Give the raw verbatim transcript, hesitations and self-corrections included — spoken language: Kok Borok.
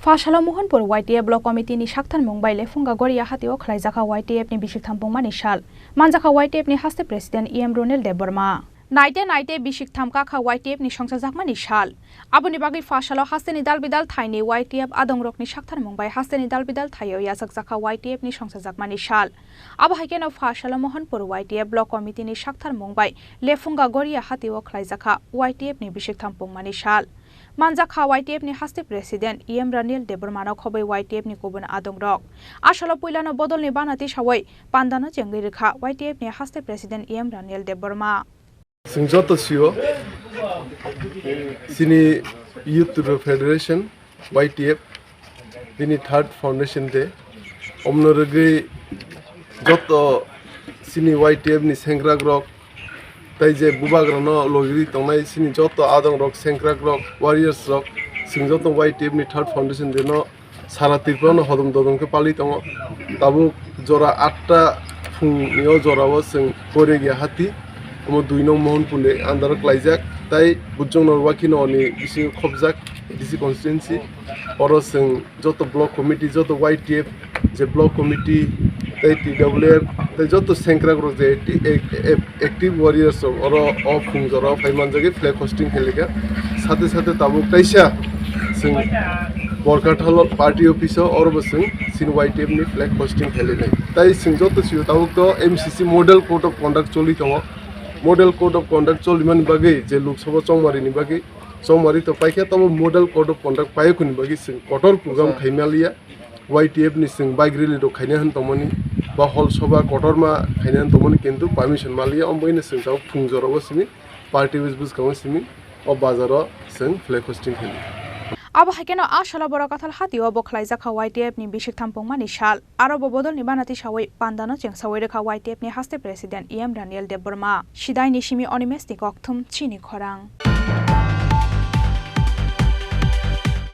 Phasalo Mohanpur Y T F Block Committee ni saktharmung bai Lefunga Goria hatio khlaijakha Y T F ni bisik thampung mani sal. Manjakha Y T F ni haste President E M Ronil Debbarma. Naite naite bisik thamkakha Y T F ni songchajakmani sal. Aboni bagwi phasalo hasteni dalbidal thaini Y T F adongrokni saktharmung bai hasteni dalbidal thaio yachakjakha Y T F ni songchajakmani sal. Abo hai kheno phasalo Mohanpur Y T F Block Committee ni saktharmung bai Lefunga Goria hatio khlaijakha Y T F ni bisik thampung mani sal. Manjakha Y T F ni haste President E M Ranil Debbarma no khobwi Y T F ni kubun adongrok. Asalo puilano bodolni bana tisawi pandano chengwi rwkha Y T F ni haste President E M Ranil Debbarma. Chwng joto sio, chini Youth Tripura Federation, Y T F, bini third foundation day. Omno rwgwi joto chini Y T F ni sengkrakrok, tai je bubagrano logiri tongnai chini joto adongrok, sengkrakrok, warriors rok, chwng joto Y T F ni third foundation day no Sara Tripura no hodom dodom khe pali tongo. Tabuk jora atta phung ni o jora o chwng Koregia hati, omo dui nong Mohanpur ni under o klaijak, tai Bujong Norwaki no ni bisingo khobjak A D C constituency. Oro chwng joto block committee, joto Y T F, je block committee, tai T W F, tai joto sengkrakrok je acti-, ac-, ac-, active warriors rok oro o phung jora o phai manjagwi flag hosting khe laikha. Sate sate tabuk kaisa chwng Borkathal party office o oro bo chwng chini Y T F ni flag hosting khe lainai. Tai chwng joto sio tabuk to M C C model code of conduct choli tongo. Model code of conduct cholimani bagwi je Lok Sabha chongmari ni bagwi, chongmari to paikha, tobo model code of conduct paiyakuni bagwi chwng kotor program khaimaliya. Y T F ni chwng bike rally rok khaina hwn tongmani, ba hol soba kotorma khaina hwn tongmani, kintu permission maliya, omo bai no chwng tabuk phung jora o simi party office bwskango simi o bazar o chwng flag hosting khaili. Abo hai kheno a salo Borkathal hati o bo khlaijakha Y T F ni bisik thampung mani sal. Aro bo bodol ni bana tisawi pandano chengsawi rwkha Y T F ni haste President E M Ranil Debbarma. Sidai ni simi Animesh ni kokthum chini khorang.